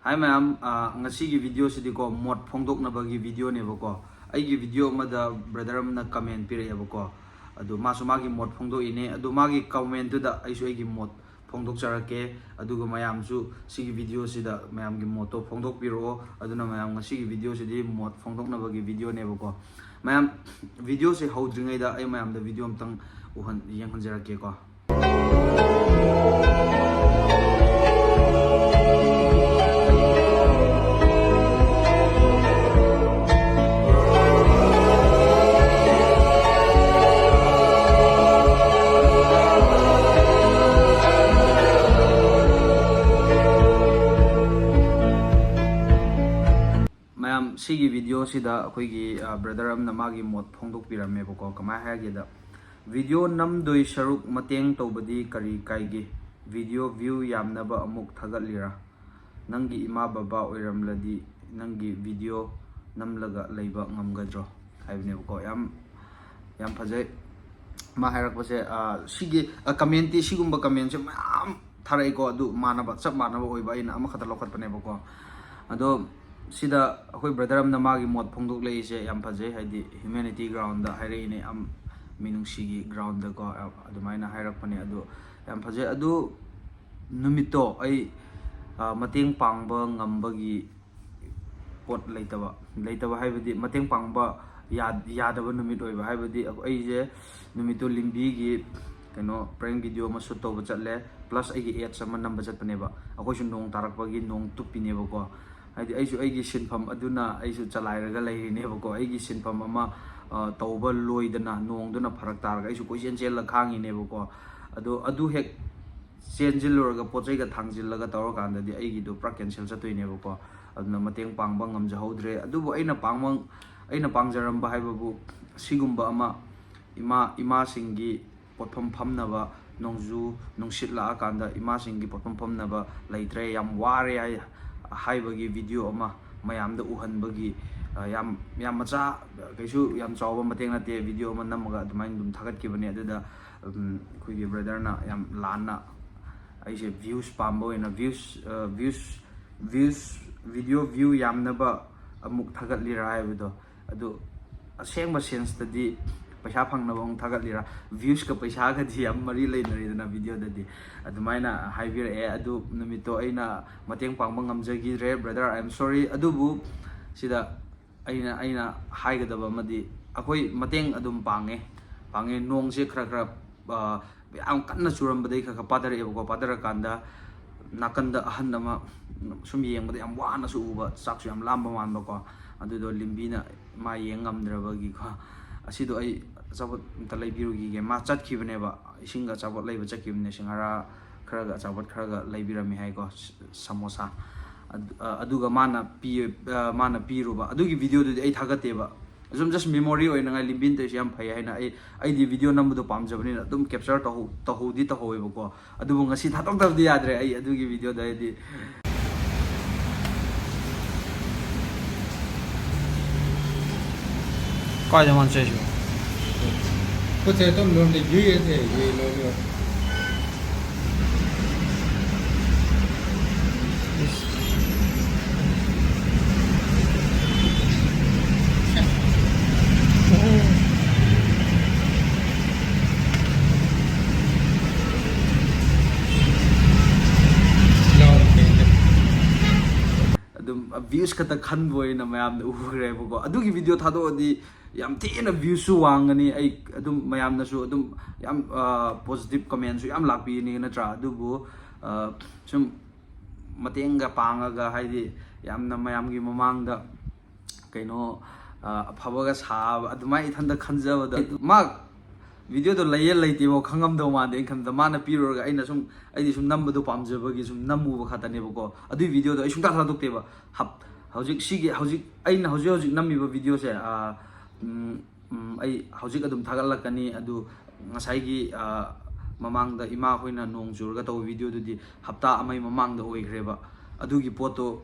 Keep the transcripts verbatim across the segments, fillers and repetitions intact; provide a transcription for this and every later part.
ꯍꯥꯏ ꯃꯌꯥꯝ, ꯑ, ꯉꯁꯤꯒꯤ ꯚꯤꯗꯤꯑꯣꯁꯤꯗꯤꯀꯣ, ꯃꯣꯠ ꯐꯣꯡꯗꯣꯛꯅꯕꯒꯤ ꯚꯤꯗꯤꯑꯣꯅꯦꯕꯀꯣ꯫ ꯑꯩꯒꯤ ꯚꯤꯗꯤꯑꯣ ꯑꯃꯗ ꯕ꯭ꯔꯗꯔ ꯑꯃꯅ ꯀꯃꯦꯟ ꯄꯤꯔꯛꯑꯦꯕꯀꯣ, ꯑꯗꯣ ꯃꯥꯁꯨ ꯃꯥꯒꯤ ꯃꯣꯠ ꯐꯣꯡꯗꯣꯛꯏꯅꯦ꯫ ꯑꯗꯣ ꯃꯥꯒꯤ ꯀꯃꯦꯟꯇꯨꯗ ꯑꯩꯁꯨ ꯑꯩꯒꯤ ꯃꯣꯠ ꯐꯣꯡꯗꯣꯛꯆꯔꯛꯀꯦ꯫ ꯑꯗꯨꯒ ꯃꯌꯥꯝꯁꯨ ꯁꯤꯒꯤ ꯚꯤꯗꯤꯑꯣꯁꯤꯗ ꯃꯌꯥꯝꯒꯤ ꯃꯣꯠꯇꯣ ꯐꯣꯡꯗꯣꯛꯄꯤꯔꯛꯑꯣ꯫ ꯑꯗꯨꯅ ꯃꯌꯥꯝ, ꯉꯁꯤꯒꯤ ꯚꯤꯗꯤꯑꯣꯁꯤꯗꯤ ꯃꯣꯠ ꯐꯣꯡꯗꯣꯛꯅꯕꯒꯤ ꯚꯤꯗꯤꯑꯣꯅꯦꯕꯀꯣ꯫ ꯃꯌꯥꯝ, ꯚꯤꯗꯤꯑꯣꯁꯦ ꯍꯧꯗ꯭ꯔꯤꯉꯩꯗ ꯑꯩ ꯃꯌꯥꯝꯗ ꯚꯤꯗꯤꯑꯣ ꯑꯝꯇꯪ ꯎꯍꯟ-, ꯌꯦꯡꯍꯟꯖꯔꯛꯀꯦꯀꯣ꯫ ꯃꯌꯥꯝ, ꯁꯤꯒꯤ ꯚꯤꯗꯤꯑꯣꯁꯤꯗ ꯑꯩꯈꯣꯏꯒꯤ, ꯑ, ꯕ꯭ꯔꯗꯔ ꯑꯃꯅ ꯃꯥꯒꯤ ꯃꯣꯠ ꯐꯣꯡꯗꯣꯛꯄꯤꯔꯝꯃꯦꯕꯀꯣ꯫ ꯀꯃꯥꯏꯅ ꯍꯥꯏꯒꯦꯗ, "ꯚꯤꯗꯤꯑꯣ ꯅꯝꯗꯣꯏ ꯁꯔꯨꯛ ꯃꯇꯦꯡ ꯇꯧꯕꯗꯤ ꯀꯔꯤ ꯀꯥꯏꯒꯦ? ꯚꯤꯗꯤꯑꯣ ꯚ꯭ꯌꯨ ꯌꯥꯝꯅꯕ ꯑꯃꯨꯛ ꯊꯥꯒꯠꯂꯤꯔꯥ? ꯅꯪꯒꯤ ꯏꯃꯥ ꯕꯕꯥ ꯑꯣꯏꯔꯝꯂꯗꯤ ꯅꯪꯒꯤ ꯚꯤꯗꯤꯑꯣ ꯅꯝꯂꯒ ꯂꯩꯕ ꯉꯝꯒꯗ꯭ꯔꯣ?" ꯍꯥꯏꯕꯅꯦꯕꯀꯣ꯫ ꯌꯥꯝ, ꯌꯥꯝ ꯐꯖꯩ꯫ ꯃꯥ ꯍꯥꯏꯔꯛꯄꯁꯦ, ꯑ, ꯁꯤꯒꯤ, ꯑ, ꯀꯃꯦꯟꯇꯤ, ꯁꯤꯒꯨꯝꯕ ꯀꯃꯦꯟꯁꯦ ꯃꯌꯥꯝ ꯊꯥꯔꯛꯏꯀꯣ꯫ ꯑꯗꯨ ꯃꯥꯟꯅꯕ, ꯆꯞ ꯃꯥꯟꯅꯕ ꯑꯣꯏꯕ, ꯑꯩꯅ ꯑꯃꯈꯛꯇ ꯂꯧꯈꯠꯄꯅꯦꯕꯀꯣ꯫ ꯑꯗꯣ ꯁꯤꯗ ꯑꯩꯈꯣꯏ ꯕ꯭ꯔꯗꯔ ꯑꯃꯅ ꯃꯥꯒꯤ ꯃꯣꯠ ꯐꯣꯡꯗꯣꯛꯂꯛꯏꯁꯦ ꯌꯥꯝ ꯐꯖꯩ, ꯍꯥꯏꯗꯤ ꯍ꯭ꯌꯨꯃꯦꯅꯤꯇꯤ ꯒ꯭ꯔꯥꯎꯟꯗ ꯍꯥꯏꯔꯛꯏꯅꯦ, ꯑꯝ, ꯃꯤꯅꯨꯡꯁꯤꯒꯤ ꯒ꯭ꯔꯥꯎꯟꯗꯀꯣ, ꯑꯗꯨꯃꯥꯏꯅ ꯍꯥꯏꯔꯛꯄꯅꯦ꯫ ꯑꯗꯣ ꯌꯥꯝ ꯐꯖꯩ꯫ ꯑꯗꯨ ꯅꯨꯃꯤꯠꯇꯣ ꯑꯩ, ꯑ, ꯃꯇꯦꯡ ꯄꯥꯡꯕ ꯉꯝꯕꯒꯤ ꯄꯣꯠ ꯂꯩꯇꯕ, ꯂꯩꯇꯕ ꯍꯥꯏꯕꯗꯤ ꯃꯇꯦꯡ ꯄꯥꯡꯕ ꯌꯥ-, ꯌꯥꯗꯕ ꯅꯨꯃꯤꯠ ꯑꯣꯏꯕ, ꯍꯥꯏꯕꯗꯤ ꯑꯩꯈꯣꯏ, ꯑꯩꯁꯦ ꯅꯨꯃꯤꯠꯇꯨ ꯂꯤꯝꯕꯤꯒꯤ ꯀꯩꯅꯣ ꯄ꯭ꯔꯦꯡ ꯚꯤꯗꯤꯑꯣ ꯑꯃ ꯁꯨꯠ ꯇꯧꯕ ꯆꯠꯂꯦ, ꯄ꯭ꯂꯁ ꯑꯩꯒꯤ ꯑꯦꯠꯁ ꯑꯃ ꯅꯝꯕ ꯆꯠꯄꯅꯦꯕ꯫ ꯑꯩꯈꯣꯏꯁꯨ ꯅꯣꯡ ꯇꯥꯔꯛꯄꯒꯤ ꯅꯣꯡ ꯇꯨꯞꯄꯤꯅꯦꯕꯀꯣ꯫ ꯍꯥꯏꯗꯤ ꯑꯩꯁꯨ ꯑꯩꯒꯤ ꯁꯤꯟꯐꯝ ꯑꯗꯨꯅ ꯑꯩꯁꯨ ꯆꯂꯥꯏꯔꯒ ꯂꯩꯔꯤꯅꯦꯕꯀꯣ꯫ ꯑꯩꯒꯤ ꯁꯤꯟꯐꯝ ꯑꯃ, ꯑ, ꯇꯧꯕ ꯂꯣꯏꯗꯅ ꯅꯣꯡꯗꯨꯅ ꯐꯔꯛ ꯇꯥꯔꯒ ꯑꯩꯁꯨ ꯀꯣꯏꯆꯦꯟ ꯆꯦꯜꯂ ꯈꯥꯡꯉꯤꯅꯦꯕꯀꯣ꯫ ꯑꯗꯣ ꯑꯗꯨ ꯍꯦꯛ ꯆꯦꯟꯁꯤꯜꯂꯨꯔꯒ ꯄꯣꯠ ꯆꯩꯒ ꯊꯥꯡꯖꯤꯜꯂꯒ ꯇꯧꯔꯀꯥꯟꯗꯗꯤ ꯑꯩꯒꯤꯗꯣ ꯄꯨꯔꯥ ꯀꯦꯟꯁꯦꯜ ꯆꯠꯇꯣꯏꯅꯦꯕꯀꯣ꯫ ꯑꯗꯨꯅ ꯃꯇꯦꯡ ꯄꯥꯡꯕ ꯉꯝꯖꯍꯧꯗ꯭ꯔꯦ꯫ ꯑꯗꯨꯕꯨ ꯑꯩꯅ ꯄꯥꯡꯕ, ꯑꯩꯅ ꯄꯥꯡꯖꯔꯝꯕ ꯍꯥꯏꯕꯕꯨ ꯁꯤꯒꯨꯝꯕ ꯑꯃ, ꯏꯃꯥ, ꯏꯃꯥꯁꯤꯡꯒꯤ ꯄꯣꯠꯐꯝ ꯐꯝꯅꯕ, ꯅꯣꯡꯖꯨ ꯅꯨꯡꯁꯤꯠ ꯂꯥꯛꯑꯀꯥꯟꯗ ꯏꯃꯥꯁꯤꯡꯒꯤ ꯄꯣꯠꯐꯝ ꯐꯝꯅꯕ ꯂꯩꯇ꯭ꯔꯦ, ꯌꯥꯝ ꯋꯥꯔꯦ ꯍꯥꯏ-, ꯍꯥꯏꯕꯒꯤ ꯚꯤꯗꯤꯑꯣ ꯑꯃ ꯃꯌꯥꯝꯗ ꯎꯍꯟꯕꯒꯤ, ꯑ, ꯌꯥꯝ, ꯌꯥꯝ ꯃꯆꯥ, ꯀꯩꯁꯨ ꯌꯥꯝ ꯆꯥꯎꯕ ꯃꯇꯦꯡ ꯅꯠꯇꯦ, ꯚꯤꯗꯤꯑꯣ ꯑꯃ ꯅꯝꯃꯒ ꯑꯗꯨꯃꯥꯏꯅ ꯑꯗꯨꯝ ꯊꯥꯒꯠꯈꯤꯕꯅꯦ꯫ ꯑꯗꯨꯗ, ꯎꯝ, ꯑꯩꯈꯣꯏꯒꯤ ꯕ꯭ꯔꯗꯔꯅ ꯌꯥꯝ ꯂꯥꯟꯅ, ꯑꯩꯁꯦ ꯚ꯭ꯌꯨꯁ ꯄꯥꯝꯕ ꯑꯣꯏꯅ, ꯚ꯭ꯌꯨꯁ, ꯑ, ꯚ꯭ꯌꯨꯁ Views, video view ꯌꯥꯝꯅꯕ ꯑꯃꯨꯛ ꯊꯥꯒꯠꯂꯤꯔꯥ ꯍꯥꯏꯕꯗꯣ, ꯑꯗꯨ ꯑꯁꯦꯡꯕ ꯁꯦꯟꯁꯇꯗꯤ ꯄꯩꯁꯥ ꯐꯪꯅꯕ ꯑꯃꯨꯛ ꯊꯥꯒꯠꯂꯤꯔꯥ, ꯚ꯭ꯌꯨꯁꯀ ꯄꯩꯁꯥꯒꯗꯤ ꯌꯥꯝ ꯃꯔꯤ ꯂꯩꯅꯔꯤꯗꯅ ꯚꯤꯗꯤꯑꯣꯗꯗꯤ꯫ ꯑꯗꯨꯃꯥꯏꯅ ꯍꯥꯏꯕꯤꯔꯛꯑꯦ꯫ ꯑꯗꯨ ꯅꯨꯃꯤꯠꯇꯣ ꯑꯩꯅ ꯃꯇꯦꯡ ꯄꯥꯡꯕ ꯉꯝꯖꯈꯤꯗ꯭ꯔꯦ, brother, I am sorry꯫ ꯑꯗꯨꯕꯨ ꯁꯤꯗ ꯑꯩꯅ ꯑꯩꯅ ꯍꯥꯏꯒꯗꯕ ꯑꯃꯗꯤ, ꯑꯩꯈꯣꯏ ꯃꯇꯦꯡ ꯑꯗꯨꯝ ꯄꯥꯡꯉꯦ ꯄꯥꯡꯉꯦ ꯅꯣꯡꯁꯦ ꯈꯔ ꯈꯔ, ꯑ, ꯌꯥꯝ ꯀꯟꯅ ꯆꯨꯔꯝꯕꯗꯩ ꯈꯔ ꯈꯔ ꯄꯥꯊꯔꯛꯑꯦꯕꯀꯣ꯫ ꯄꯥꯊꯔꯀꯥꯟꯗ ꯅꯥꯀꯟꯗ ꯑꯍꯟ ꯑꯃ ꯁꯨꯝ ꯌꯦꯡꯕꯗ ꯌꯥꯝ ꯋꯥꯅꯁꯨ ꯎꯕ, ꯆꯥꯛꯁꯨ ꯌꯥꯝ ꯂꯥꯝꯕ ꯃꯥꯟꯕꯀꯣ꯫ ꯑꯗꯨꯗꯣ ꯂꯤꯝꯕꯤꯅ ꯃꯥ ꯌꯦꯡ ꯉꯝꯗ꯭ꯔꯕꯒꯤꯀꯣ, "ꯑꯁꯤꯗꯣ ꯑꯩ ꯑꯆꯥꯄꯣꯠ ꯑꯝꯇ ꯂꯩꯕꯤꯔꯨꯈꯤꯒꯦ"꯫ ꯃꯥ ꯆꯠꯈꯤꯕꯅꯦꯕ, ꯏꯁꯤꯡꯒ ꯑꯆꯥꯄꯣꯠ ꯂꯩꯕ ꯆꯠꯈꯤꯕꯅꯦ꯫ ꯁꯤꯡꯍꯥꯔꯥ ꯈꯔꯒ ꯑꯆꯥꯄꯣꯠ ꯈꯔꯒ ꯂꯩꯕꯤꯔꯝꯃꯦ ꯍꯥꯏꯀꯣ, ꯁ-, ꯁꯃꯣꯁꯥ꯫ ꯑꯗꯨ-, ꯑ, ꯑꯗꯨꯒ ꯃꯥꯅ ꯄꯤ-, ꯑ, ꯃꯥꯅ ꯄꯤꯔꯨꯕ꯫ ꯑꯗꯨꯒꯤ ꯚꯤꯗꯤꯑꯣꯗꯨꯗꯤ ꯑꯩ ꯊꯥꯒꯠꯇꯦꯕ꯫ ꯁꯨꯝ just memory ꯑꯣꯏꯅꯉꯥꯏ ꯂꯤꯝꯕꯤꯟ ꯇꯧꯔꯤꯁꯦ ꯌꯥꯝ ꯐꯩ ꯍꯥꯏꯅ ꯑꯩ, ꯑꯩꯗꯤ ꯚꯤꯗꯤꯑꯣ ꯅꯝꯕꯗꯣ ꯄꯥꯝꯖꯕꯅꯤꯅ ꯑꯗꯨꯝ capture ꯇꯧꯍꯧ-, ꯇꯧꯍꯧꯗꯤ ꯇꯧꯍꯧꯋꯦꯕꯀꯣ꯫ ꯑꯗꯨꯕꯨ ꯉꯁꯤ ꯊꯥꯗꯣꯛꯇꯕꯗꯤ ꯌꯥꯗ꯭ꯔꯦ ꯑꯩ ꯑꯗꯨꯒꯤ ꯚꯤꯗꯤꯑꯣꯗꯣ, ꯍꯥꯏꯗꯤ꯫ ꯀꯥꯏꯗ ꯃꯥꯅ ꯆꯠꯂꯤꯁꯤꯕꯣ? ꯄꯣꯠ ꯆꯩ ꯑꯗꯨꯝ ꯂꯣꯟꯗ ꯌꯨꯏ ꯑꯗꯩ ꯌꯨꯏ ꯂꯣꯟ ꯂꯣꯟ꯫ ꯑꯗꯨꯝ views ꯈꯛꯇ ꯈꯟꯕ ꯑꯣꯏꯅ ꯃꯌꯥꯝꯅ ꯎꯈ꯭ꯔꯦꯕꯀꯣ꯫ ꯑꯗꯨꯒꯤ ꯚꯤꯗꯤꯑꯣ ꯊꯥꯗꯣꯛꯑꯗꯤ ꯌꯥꯝ ꯊꯤꯅ viewꯁꯨ ꯋꯥꯡꯒꯅꯤ꯫ ꯑꯩ ꯑꯗꯨꯝ ꯃꯌꯥꯝꯅꯁꯨ ꯑꯗꯨꯝ ꯌꯥꯝ, ꯑ, positive commentꯁꯨ ꯌꯥꯝ ꯂꯥꯛꯄꯤꯅꯤ, ꯅꯠꯇ꯭ꯔꯥ? ꯑꯗꯨꯕꯨ, ꯑ, ꯁꯨꯝ ꯃꯇꯦꯡꯒ ꯄꯥꯡꯉꯒ, ꯍꯥꯏꯗꯤ, ꯌꯥꯝꯅ ꯃꯌꯥꯝꯒꯤ ꯃꯃꯥꯡꯗ ꯀꯩꯅꯣ, ꯑ, ꯑꯐꯕꯒ ꯁꯥꯕ, ꯑꯗꯨꯃꯥꯏꯅ ꯏꯊꯟꯇ ꯈꯟꯖꯕꯗꯣ꯫ ꯃꯥ ꯚꯤꯗꯤꯑꯣꯗꯣ ꯂꯩꯌꯦ ꯂꯩꯇꯦꯕꯣ ꯈꯪꯉꯝꯗꯧ ꯃꯥꯟꯗꯦ꯫ ꯑꯩꯅ ꯈꯟꯕꯗ ꯃꯥꯅ ꯄꯤꯔꯨꯔꯒ ꯑꯩꯅ ꯁꯨꯝ, ꯑꯩꯗꯤ ꯁꯨꯝ ꯅꯝꯕꯗꯣ ꯄꯥꯝꯖꯕꯒꯤ ꯁꯨꯝ ꯅꯝꯃꯨꯕ ꯈꯛꯇꯅꯦꯕꯀꯣ꯫ ꯑꯗꯨꯏ ꯚꯤꯗꯤꯑꯣꯗꯣ ꯑꯩ ꯁꯨꯡꯊꯥ ꯊꯥꯗꯣꯛꯇꯦꯕ꯫ ꯍꯞ-, ꯍꯧꯖꯤꯛ ꯁꯤꯒꯤ, ꯍꯧꯖꯤꯛ ꯑꯩꯅ ꯍꯧꯖꯤꯛ ꯍꯧꯖꯤꯛ ꯅꯝꯃꯤꯕ ꯚꯤꯗꯤꯑꯣꯁꯦ, ꯑ, ꯎꯝ, ꯎꯝ, ꯑꯩ ꯍꯧꯖꯤꯛ ꯑꯗꯨꯝ ꯊꯥꯒꯠꯂꯛꯀꯅꯤ꯫ ꯑꯗꯨ ꯉꯁꯥꯏꯒꯤ, ꯑ, ꯃꯃꯥꯡꯗ ꯏꯃꯥ ꯍꯣꯏꯅ ꯅꯣꯡ ꯆꯨꯔꯒ ꯇꯧꯕ ꯚꯤꯗꯤꯑꯣꯗꯨꯗꯤ ꯍꯞꯇꯥ ꯑꯃꯒꯤ ꯃꯃꯥꯡꯗ ꯑꯣꯏꯈ꯭ꯔꯦꯕ꯫ ꯑꯗꯨꯒꯤ ꯄꯣꯠꯇꯣ,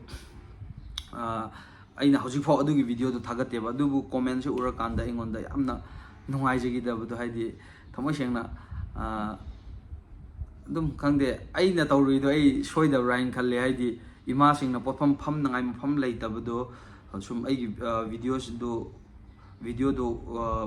ꯑ, ꯑꯩꯅ ꯍꯧꯖꯤꯛꯐꯥꯎ ꯑꯗꯨꯒꯤ ꯚꯤꯗꯤꯑꯣꯗꯣ ꯊꯥꯒꯠꯇꯦꯕ꯫ ꯑꯗꯨꯕꯨ commentꯁꯦ ꯎꯔꯀꯥꯟꯗ ꯑꯩꯉꯣꯟꯗ ꯌꯥꯝꯅ ꯅꯨꯡꯉꯥꯏꯖꯈꯤꯗꯕꯗꯣ, ꯍꯥꯏꯗꯤ, ꯊꯃꯣꯏ ꯁꯦꯡꯅ, ꯑ, ꯑꯗꯨꯝ ꯈꯪꯗꯦ, ꯑꯩꯅ ꯇꯧꯔꯨꯏꯗꯣ ꯑꯩ ꯁꯣꯏꯗꯕ꯭ꯔꯥ ꯍꯥꯏꯅ ꯈꯜꯂꯦ꯫ ꯍꯥꯏꯗꯤ, ꯏꯃꯥꯁꯤꯡꯅ ꯄꯣꯠꯐꯝ ꯐꯝꯅꯉꯥꯏ ꯃꯐꯝ ꯂꯩꯇꯕꯗꯣ, ꯁꯨꯝ ꯑꯩꯒꯤ ꯚꯤꯗꯤꯑꯣꯁꯤꯗꯨ ꯚꯤꯗꯤꯑꯣꯗꯨ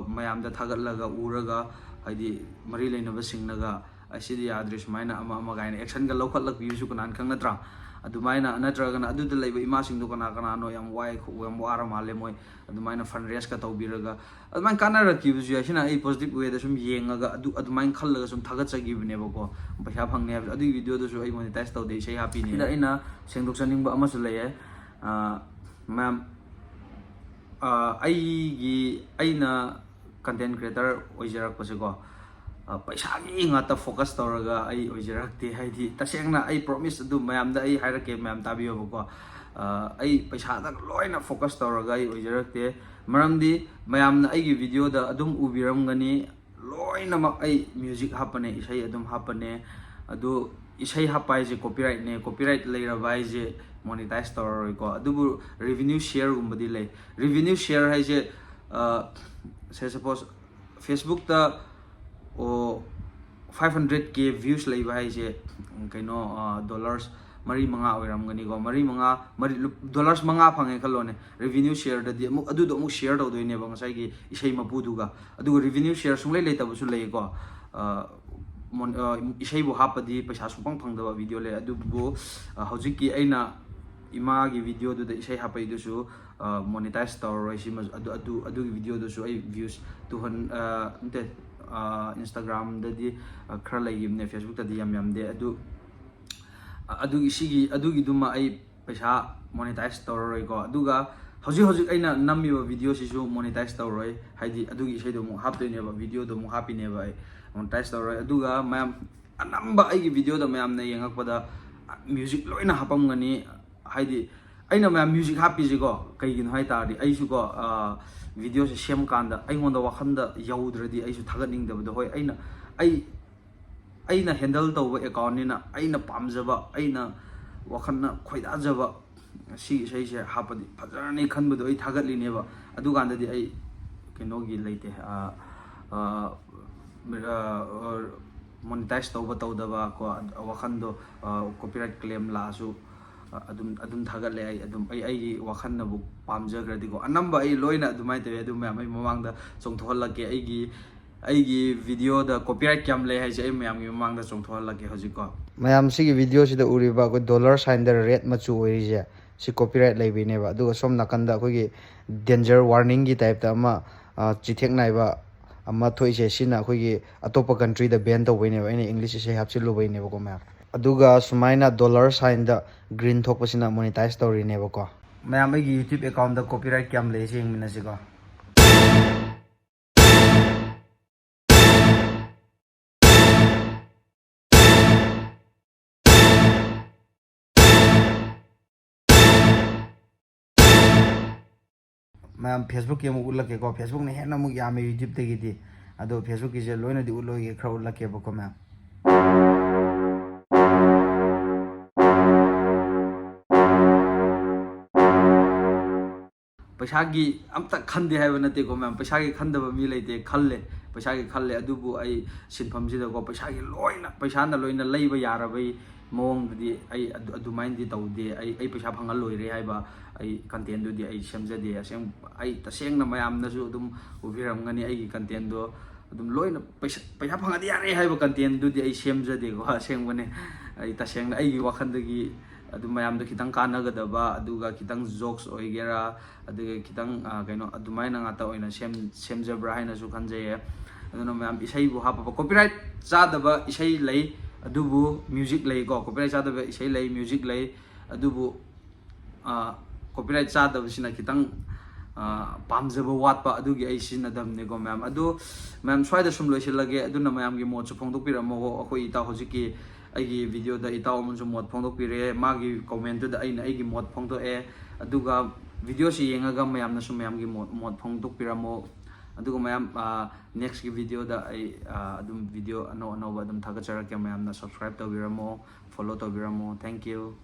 ꯃꯌꯥꯝꯗ ꯊꯥꯒꯠꯂꯒ ꯎꯔꯒ, ꯍꯥꯏꯗꯤ ꯃꯔꯤ ꯂꯩꯅꯕꯁꯤꯡꯅꯒ, "ꯑꯁꯤꯗꯤ ꯌꯥꯗ꯭ꯔꯦ, ꯁꯨꯃꯥꯏꯅ ꯑꯃ ꯑꯃ" ꯀꯥꯏꯅ ꯑꯦꯛꯁꯟꯒ ꯂꯧꯈꯠꯂꯛꯄꯤꯕꯁꯨ ꯀꯅꯥꯅ ꯈꯪ, ꯅꯠꯇ꯭ꯔꯥ? ꯑꯗꯨꯃꯥꯏꯅ ꯅꯠꯇ꯭ꯔꯒꯅ ꯑꯗꯨꯗ ꯂꯩꯕ ꯏꯃꯥꯁꯤꯡꯗꯣ ꯀꯅꯥ ꯀꯅꯥꯅꯣ ꯌꯥꯝ ꯋꯥꯏ, ꯌꯥꯝ ꯋꯥꯔ ꯃꯥꯜꯂꯦ ꯃꯣꯏ, ꯑꯗꯨꯃꯥꯏꯅ ꯐꯟ ꯔꯦꯁꯀ ꯇꯧꯕꯤꯔꯒ ꯑꯗꯨꯃꯥꯏꯅ ꯀꯥꯟꯅꯔꯛꯈꯤꯕꯁꯨ ꯌꯥꯏ꯫ ꯁꯤꯅ ꯑꯩ ꯄꯣꯖꯤꯇꯤꯚ ꯋꯦꯗ ꯁꯨꯝ ꯌꯦꯡꯉꯒ ꯑꯗꯨ ꯑꯗꯨꯃꯥꯏꯅ ꯈꯜꯂꯒ ꯁꯨꯝ ꯊꯥꯒꯠꯆꯈꯤꯕꯅꯦꯕꯀꯣ, ꯄꯩꯁꯥ ꯐꯪꯅꯤ ꯍꯥꯏꯕꯁꯨ꯫ ꯑꯗꯨꯒꯤ ꯚꯤꯗꯤꯑꯣꯗꯨꯁꯨ ꯑꯩ ꯃꯣꯅꯤꯇꯥꯏꯁ ꯇꯧꯗꯦ, ꯏꯁꯩ ꯍꯥꯞꯄꯤꯅꯦ꯫ ꯁꯤꯗ ꯑꯩꯅ ꯁꯦꯡꯗꯣꯛꯆꯅꯤꯡꯕ ꯑꯃꯁꯨ ꯂꯩꯌꯦ꯫ ꯑ, ꯃꯌꯥꯝ, ꯑ, ꯑꯩꯒꯤ ꯑꯩꯅ ꯀꯟꯇꯦꯟ ꯀ꯭ꯔꯤꯌꯦꯇꯔ ꯑꯣꯏꯖꯔꯛꯄꯁꯦꯀꯣ, ꯑ, ꯄꯩꯁꯥꯒꯤ ꯉꯥꯛꯇ ꯐꯣꯀꯁ ꯇꯧꯔꯒ ꯑꯩ ꯑꯣꯏꯖꯔꯛꯇꯦ꯫ ꯍꯥꯏꯗꯤ ꯇꯁꯦꯡꯅ ꯑꯩ ꯄ꯭ꯔꯣꯃꯤꯁ ꯑꯗꯨ ꯃꯌꯥꯝꯗ ꯑꯩ ꯍꯥꯏꯔꯛꯀꯦ, ꯃꯌꯥꯝ ꯇꯥꯕꯤꯌꯣꯕꯀꯣ꯫ ꯑ, ꯑꯩ ꯄꯩꯁꯥꯗ ꯂꯣꯏꯅ ꯐꯣꯀꯁ ꯇꯧꯔꯒ ꯑꯩ ꯑꯣꯏꯖꯔꯛꯇꯦ꯫ ꯃꯔꯝꯗꯤ ꯃꯌꯥꯝꯅ ꯑꯩꯒꯤ ꯚꯤꯗꯤꯑꯣꯗ ꯑꯗꯨꯝ ꯎꯕꯤꯔꯝꯒꯅꯤ, ꯂꯣꯏꯅꯃꯛ ꯑꯩ ꯃ꯭ꯌꯨꯖꯤꯛ ꯍꯥꯞꯄꯅꯦ, ꯏꯁꯩ ꯑꯗꯨꯝ ꯍꯥꯞꯄꯅꯦ꯫ ꯑꯗꯨ ꯏꯁꯩ ꯍꯥꯞꯄ ꯍꯥꯏꯁꯦ ꯀꯣꯄꯤꯔꯥꯏꯠꯅꯦ, ꯀꯣꯄꯤꯔꯥꯏꯠ ꯂꯩꯔꯕ ꯍꯥꯏꯁꯦ ꯃꯣꯅꯤꯇꯥꯏꯁ ꯇꯧꯔꯔꯣꯏꯀꯣ꯫ ꯑꯗꯨꯕꯨ ꯔꯤꯚꯤꯅ꯭ꯌꯨ ꯁꯤꯌꯔꯒꯨꯝꯕꯗꯤ ꯂꯩ꯫ ꯔꯤꯚꯤꯅ꯭ꯌꯨ ꯁꯤꯌꯔ ꯍꯥꯏꯁꯦ, ꯑ, ꯁꯦ ꯁꯄꯣꯁ ꯐꯦꯁꯕꯨꯛꯇ, ꯑꯣ, ꯐꯥꯏꯚ ꯍꯟꯗ꯭ꯔꯦꯠ ꯀꯦ ꯚ꯭ꯌꯨꯁ ꯂꯩꯕ ꯍꯥꯏꯁꯦ, ꯀꯩꯅꯣ, ꯗꯣꯂꯔꯁ ꯃꯔꯤ ꯃꯉꯥ ꯑꯣꯏꯔꯝꯒꯅꯤꯀꯣ꯫ ꯃꯔꯤ ꯃꯉꯥ, ꯃꯔꯤ, ꯗꯣꯂꯔꯁ ꯃꯉꯥ ꯐꯪꯉꯦ ꯈꯜꯂꯣꯅꯦ꯫ ꯔꯤꯚꯤꯅ꯭ꯌꯨ ꯁꯤꯌꯔꯗꯗꯤ ꯑꯃꯨꯛ ꯑꯗꯨꯗꯣ ꯑꯃꯨꯛ ꯁꯤꯌꯔ ꯇꯧꯗꯣꯏꯅꯦꯕ ꯉꯁꯥꯏꯒꯤ ꯏꯁꯩ ꯃꯄꯨꯗꯨꯒ꯫ ꯑꯗꯨꯒ ꯔꯤꯚꯤꯅ꯭ꯌꯨ ꯁꯤꯌꯔ ꯁꯨꯡꯂꯩ ꯂꯩꯇꯕꯁꯨ ꯂꯩꯀꯣ꯫ ꯑ, ꯃꯣꯟ-, ꯑ, ꯏꯁꯩꯕꯨ ꯍꯥꯞꯄꯗꯤ ꯄꯩꯁꯥ ꯁꯨꯡꯐꯪ ꯐꯪꯗꯕ ꯚꯤꯗꯤꯑꯣ ꯂꯩ꯫ ꯑꯗꯨꯕꯨ, ꯑ, ꯍꯧꯖꯤꯛꯀꯤ ꯑꯩꯅ ꯏꯃꯥꯒꯤ ꯚꯤꯗꯤꯑꯣꯗꯨꯗ ꯏꯁꯩ ꯍꯥꯞꯄꯛꯏꯗꯨꯁꯨ, ꯑ, ꯃꯣꯅꯤꯇꯥꯏꯁ ꯇꯧꯔꯔꯣꯏ꯫ ꯁꯤꯃꯁꯨ, ꯑꯗꯨ, ꯑꯗꯨ, ꯑꯗꯨꯒꯤ ꯚꯤꯗꯤꯑꯣꯗꯨꯁꯨ ꯑꯩ ꯚ꯭ꯌꯨꯁ ꯇꯨ ꯍꯟ-, ꯑ, ꯅꯠꯇꯦ, ꯑ, ꯏꯟꯁꯇꯥꯒ꯭ꯔꯥꯝꯗꯗꯤ, ꯑ, ꯈꯔ ꯂꯩꯈꯤꯕꯅꯦ, ꯐꯦꯁꯕꯨꯛꯇꯗꯤ ꯌꯥꯝ ꯌꯥꯝꯗꯦ꯫ ꯑꯗꯨ, ꯑ, ꯑꯗꯨꯒꯤ, ꯁꯤꯒꯤ, ꯑꯗꯨꯒꯤꯗꯨꯃ ꯑꯩ ꯄꯩꯁꯥ ꯃꯣꯅꯤꯇꯥꯏꯁ ꯇꯧꯔꯔꯣꯏꯀꯣ꯫ ꯑꯗꯨꯒ ꯍꯧꯖꯤꯛ ꯍꯧꯖꯤꯛ ꯑꯩꯅ ꯅꯝꯃꯤꯕ ꯚꯤꯗꯤꯑꯣꯁꯤꯁꯨ ꯃꯣꯅꯤꯇꯥꯏꯁ ꯇꯧꯔꯣꯏ, ꯍꯥꯏꯗꯤ ꯑꯗꯨꯒꯤ ꯏꯁꯩꯗꯣ ꯑꯃꯨꯛ ꯍꯥꯞꯇꯣꯏꯅꯦꯕ, ꯚꯤꯗꯤꯑꯣꯗꯣ ꯑꯃꯨꯛ ꯍꯥꯞꯄꯤꯅꯦꯕ ꯑꯩ, ꯃꯣꯅꯤꯇꯥꯏꯁ ꯇꯧꯔꯣꯏ꯫ ꯑꯗꯨꯒ ꯃꯌꯥꯝ, ꯑꯅꯝꯕ ꯑꯩꯒꯤ ꯚꯤꯗꯤꯑꯣꯗ ꯃꯌꯥꯝꯅ ꯌꯦꯡꯉꯛꯄꯗ ꯃ꯭ꯌꯨꯖꯤꯛ ꯂꯣꯏꯅ ꯍꯥꯞꯄꯝꯒꯅꯤ꯫ ꯍꯥꯏꯗꯤ ꯑꯩꯅ ꯃꯌꯥꯝ ꯃ꯭ꯌꯨꯖꯤꯛ ꯍꯥꯞꯄꯤꯁꯤꯀꯣ, ꯀꯩꯒꯤꯅꯣ ꯍꯥꯏ ꯇꯥꯔꯗꯤ ꯑꯩꯁꯨꯀꯣ, ꯑ, ꯚꯤꯗꯤꯑꯣꯁꯦ ꯁꯦꯝꯀꯥꯟꯗ ꯑꯩꯉꯣꯟꯗ ꯋꯥꯈꯜꯗ ꯌꯧꯗ꯭ꯔꯗꯤ ꯑꯩꯁꯨ ꯊꯥꯒꯠꯅꯤꯡꯗꯕꯗꯣ꯫ ꯍꯣꯏ, ꯑꯩꯅ, ꯑꯩ, ꯑꯩꯅ ꯍꯦꯟꯗꯜ ꯇꯧꯕ ꯑꯦꯀꯥꯎꯟꯅꯤꯅ ꯑꯩꯅ ꯄꯥꯝꯖꯕ, ꯑꯩꯅ ꯋꯥꯈꯜꯅ ꯈꯣꯏꯗꯥꯖꯕ ꯁꯤ ꯏꯁꯩꯁꯦ ꯍꯥꯞꯄꯗꯤ ꯐꯖꯔꯅꯤ ꯈꯟꯕꯗꯣ ꯑꯩ ꯊꯥꯒꯠꯂꯤꯅꯦꯕ꯫ ꯑꯗꯨꯀꯥꯟꯗꯗꯤ ꯑꯩ ꯀꯩꯅꯣꯒꯤ ꯂꯩꯇꯦ, ꯑ, ꯑ, ꯑ, ꯃꯣꯅꯤꯇꯥꯏꯁ ꯇꯧꯕ ꯇꯧꯗꯕ ꯀꯣ, ꯋꯥꯈꯜꯗꯣ, ꯑ, ꯀꯣꯄꯤꯔꯥꯏꯠ ꯀ꯭ꯂꯦꯝ ꯂꯥꯛꯑꯁꯨ ꯑꯗꯨꯝ ꯑꯗꯨꯝ ꯊꯥꯒꯠꯂꯦ꯫ ꯑꯩ ꯑꯗꯨꯝ ꯑꯩ ꯑꯩꯒꯤ ꯋꯥꯈꯜꯅꯕꯨ ꯄꯥꯝꯖꯈ꯭ꯔꯗꯤꯀꯣ, ꯑꯅꯝꯕ ꯑꯩ ꯂꯣꯏꯅ ꯑꯗꯨꯃꯥꯏꯅ ꯇꯧꯋꯦ꯫ ꯑꯗꯨ ꯃꯌꯥꯝ ꯑꯩ ꯃꯃꯥꯡꯗ ꯆꯣꯡꯊꯣꯛꯍꯜꯂꯛꯀꯦ꯫ ꯑꯩꯒꯤ ꯑꯩꯒꯤ ꯚꯤꯗꯤꯑꯣꯗ ꯀꯣꯄꯤꯔꯥꯏꯠ ꯀꯌꯥꯝ ꯂꯩ ꯍꯥꯏꯁꯦ ꯑꯩ ꯃꯌꯥꯝꯒꯤ ꯃꯃꯥꯡꯗ ꯆꯣꯡꯊꯣꯛꯍꯜꯂꯛꯀꯦ ꯍꯧꯖꯤꯛꯀꯣ꯫ ꯃꯌꯥꯝ, ꯁꯤꯒꯤ ꯚꯤꯗꯤꯑꯣꯁꯤꯗ ꯎꯔꯤꯕ ꯑꯩꯈꯣꯏ ꯗꯣꯂꯔ ꯁꯥꯏꯟꯗ ꯔꯦꯠ ꯃꯆꯨ ꯑꯣꯏꯔꯤꯁꯦ, ꯁꯤ ꯀꯣꯄꯤꯔꯥꯏꯠ ꯂꯩꯕꯩꯅꯦꯕ꯫ ꯑꯗꯨꯒ ꯁꯣꯝ ꯅꯥꯀꯟꯗ ꯑꯩꯈꯣꯏꯒꯤ ꯗꯦꯟꯖꯔ ꯋꯥꯔꯅꯤꯡꯒꯤ ꯇꯥꯏꯞꯇ ꯑꯃ, ꯑ, ꯆꯤꯊꯦꯛ ꯅꯥꯏꯕ ꯑꯃ ꯊꯣꯛꯏꯁꯦ, ꯁꯤꯅ ꯑꯩꯈꯣꯏꯒꯤ ꯑꯇꯣꯞꯄ ꯀꯟꯇ꯭ꯔꯤꯗ ꯕꯦꯟ ꯇꯧꯕꯩꯅꯦꯕ꯫ ꯑꯩꯅ ꯏꯪꯂꯤꯁ ꯏꯁꯩ ꯍꯥꯞꯆꯤꯜꯂꯨꯕꯩꯅꯦꯕꯀꯣ ꯃꯌꯥꯝ꯫ ꯑꯗꯨꯒ ꯁꯨꯃꯥꯏꯅ ꯗꯣꯂꯔ ꯁꯥꯏꯟꯗ ꯒ꯭ꯔꯤꯟ ꯊꯣꯛꯄꯁꯤꯅ ꯃꯣꯅꯤꯇꯥꯏꯁ ꯇꯧꯔꯤꯅꯦꯕꯀꯣ꯫ ꯃꯌꯥꯝ, ꯑꯩꯒꯤ ꯌꯨꯇ꯭ꯌꯨꯕ ꯑꯦꯀꯥꯎꯟꯗ ꯀꯣꯄꯤꯔꯥꯏꯠ ꯀꯌꯥꯝ ꯂꯩ ꯁꯤ ꯌꯦꯡꯃꯤꯟꯅꯁꯤꯀꯣ꯫ ꯃꯌꯥꯝ, ꯐꯦꯁꯕꯨꯛꯀꯤ ꯑꯃꯨꯛ ꯎꯠꯂꯛꯀꯦꯀꯣ꯫ ꯐꯦꯁꯕꯨꯛꯅ ꯍꯦꯟꯅ ꯑꯃꯨꯛ ꯌꯥꯝꯃꯦ ꯌꯨꯇ꯭ꯌꯨꯕꯇꯒꯤꯗꯤ꯫ ꯑꯗꯣ ꯐꯦꯁꯕꯨꯛꯀꯤꯁꯦ ꯂꯣꯏꯅꯗꯤ ꯎꯠꯂꯣꯏꯒꯦ, ꯈꯔ ꯎꯠꯂꯛꯀꯦꯕꯀꯣ ꯃꯌꯥꯝ꯫ ꯄꯩꯁꯥꯒꯤ ꯑꯝꯇ ꯈꯟꯗꯦ ꯍꯥꯏꯕ ꯅꯠꯇꯦꯀꯣ ꯃꯌꯥꯝ, ꯄꯩꯁꯥꯒꯤ ꯈꯟꯗꯕ ꯃꯤ ꯂꯩꯇꯦ, ꯈꯜꯂꯦ, ꯄꯩꯁꯥꯒꯤ ꯈꯜꯂꯦ꯫ ꯑꯗꯨꯕꯨ ꯑꯩ ꯁꯤꯟꯐꯝꯁꯤꯗꯀꯣ ꯄꯩꯁꯥꯒꯤ ꯂꯣꯏꯅ, ꯄꯩꯁꯥꯅ ꯂꯣꯏꯅ ꯂꯩꯕ ꯌꯥꯔꯕꯩ ꯃꯑꯣꯡꯗꯗꯤ ꯑꯩ ꯑꯗꯨ-, ꯑꯗꯨꯃꯥꯏꯅꯗꯤ ꯇꯧꯗꯦ꯫ ꯑꯩ, ꯑꯩ ꯄꯩꯁꯥ ꯐꯪꯍꯜꯂꯣꯏꯔꯦ ꯍꯥꯏꯕ ꯑꯩ ꯀꯟꯇꯦꯟꯗꯨꯗꯤ ꯑꯩ ꯁꯦꯝꯖꯗꯦ꯫ ꯑꯁꯦꯡ-, ꯑꯩ ꯇꯁꯦꯡꯅ, ꯃꯌꯥꯝꯅꯁꯨ ꯑꯗꯨꯝ ꯎꯕꯤꯔꯝꯒꯅꯤ ꯑꯩꯒꯤ ꯀꯟꯇꯦꯟꯗꯣ, ꯑꯗꯨꯝ ꯂꯣꯏꯅ ꯄꯩꯁꯥ, ꯄꯩꯁꯥ ꯐꯪꯉꯗꯤ ꯌꯥꯔꯦ ꯍꯥꯏꯕ ꯀꯟꯇꯦꯟꯗꯨꯗꯤ ꯑꯩ ꯁꯦꯝꯖꯗꯦꯀꯣ꯫ ꯑꯁꯦꯡꯕꯅꯦ, ꯑꯩ ꯇꯁꯦꯡꯅ ꯑꯩꯒꯤ ꯋꯥꯈꯜꯗꯒꯤ ꯑꯗꯨꯝ ꯃꯌꯥꯝꯗ ꯈꯤꯇꯪ ꯀꯥꯟꯅꯒꯗꯕ, ꯑꯗꯨꯒ ꯈꯤꯇꯪ ꯖꯣꯛꯁ ꯑꯣꯏꯒꯦꯔꯥ, ꯑꯗꯨꯒ ꯈꯤꯇꯪ, ꯑ, ꯀꯩꯅꯣ, ꯑꯗꯨꯃꯥꯏꯅ ꯉꯥꯛꯇ ꯑꯣꯏꯅ ꯁꯦꯝ-, ꯁꯦꯝꯖꯕ꯭ꯔꯥ ꯍꯥꯏꯅꯁꯨ ꯈꯟꯖꯩꯌꯦ꯫ ꯑꯗꯨꯅ ꯃꯌꯥꯝ, ꯏꯁꯩꯕꯨ ꯍꯥꯞꯄꯕ, ꯀꯣꯄꯤꯔꯥꯏꯠ ꯆꯥꯗꯕ ꯏꯁꯩ ꯂꯩ, ꯑꯗꯨꯕꯨ ꯃ꯭ꯌꯨꯖꯤꯛ ꯂꯩꯀꯣ, ꯀꯣꯄꯤꯔꯥꯏꯠ ꯆꯥꯗꯕ ꯏꯁꯩ ꯂꯩ, ꯃ꯭ꯌꯨꯖꯤꯛ ꯂꯩ, ꯑꯗꯨꯕꯨ, ꯑ, ꯀꯣꯄꯤꯔꯥꯏꯠ ꯆꯥꯗꯕꯁꯤꯅ ꯈꯤꯇꯪ, ꯑ, ꯄꯥꯝꯖꯕ ꯋꯥꯠꯄ, ꯑꯗꯨꯒꯤ ꯑꯩ ꯁꯤꯖꯤꯟꯅꯗꯕꯅꯦꯀꯣ ꯃꯌꯥꯝ꯫ ꯑꯗꯣ ꯃꯌꯥꯝ, ꯁ꯭ꯋꯥꯏꯗ ꯁꯨꯝ ꯂꯣꯏꯁꯤꯜꯂꯒꯦ꯫ ꯑꯗꯨꯅ ꯃꯌꯥꯝꯒꯤ ꯃꯣꯠꯁꯨ ꯐꯣꯡꯗꯣꯛꯄꯤꯔꯝꯃꯣ꯫ ꯑꯩꯈꯣꯏ ꯏꯇꯥꯎ ꯍꯧꯖꯤꯛꯀꯤ ꯑꯩꯒꯤ ꯚꯤꯗꯤꯑꯣꯗ ꯏꯇꯥꯎ ꯑꯃꯅꯁꯨ ꯃꯣꯠ ꯐꯣꯡꯗꯣꯛꯄꯤꯔꯦ꯫ ꯃꯥꯒꯤ ꯀꯣꯃꯦꯟꯇꯨꯗ ꯑꯩꯅ ꯑꯩꯒꯤ ꯃꯣꯠ ꯐꯣꯡꯗꯣꯛꯑꯦ꯫ ꯑꯗꯨꯒ ꯚꯤꯗꯤꯑꯣꯁꯤ ꯌꯦꯡꯉꯒ ꯃꯌꯥꯝꯅꯁꯨ ꯃꯌꯥꯝꯒꯤ ꯃꯣꯠ, ꯃꯣꯠ ꯐꯣꯡꯗꯣꯛꯄꯤꯔꯝꯃꯣ꯫ ꯑꯗꯨꯒ ꯃꯌꯥꯝ, ꯑ, ꯅꯦꯛꯁꯀꯤ ꯚꯤꯗꯤꯑꯣꯗ ꯑꯩ, ꯑ, ꯑꯗꯨꯝ ꯚꯤꯗꯤꯑꯣ ꯑꯅꯧ ꯑꯅꯧꯕ ꯑꯗꯨꯝ ꯊꯥꯒꯠꯆꯔꯛꯀꯦ꯫ ꯃꯌꯥꯝꯅ ꯁꯕꯁꯀ꯭ꯔꯥꯏꯕ ꯇꯧꯕꯤꯔꯝꯃꯣ, ꯐꯣꯂꯣ ꯇꯧꯕꯤꯔꯝꯃꯣ꯫ Thank you꯫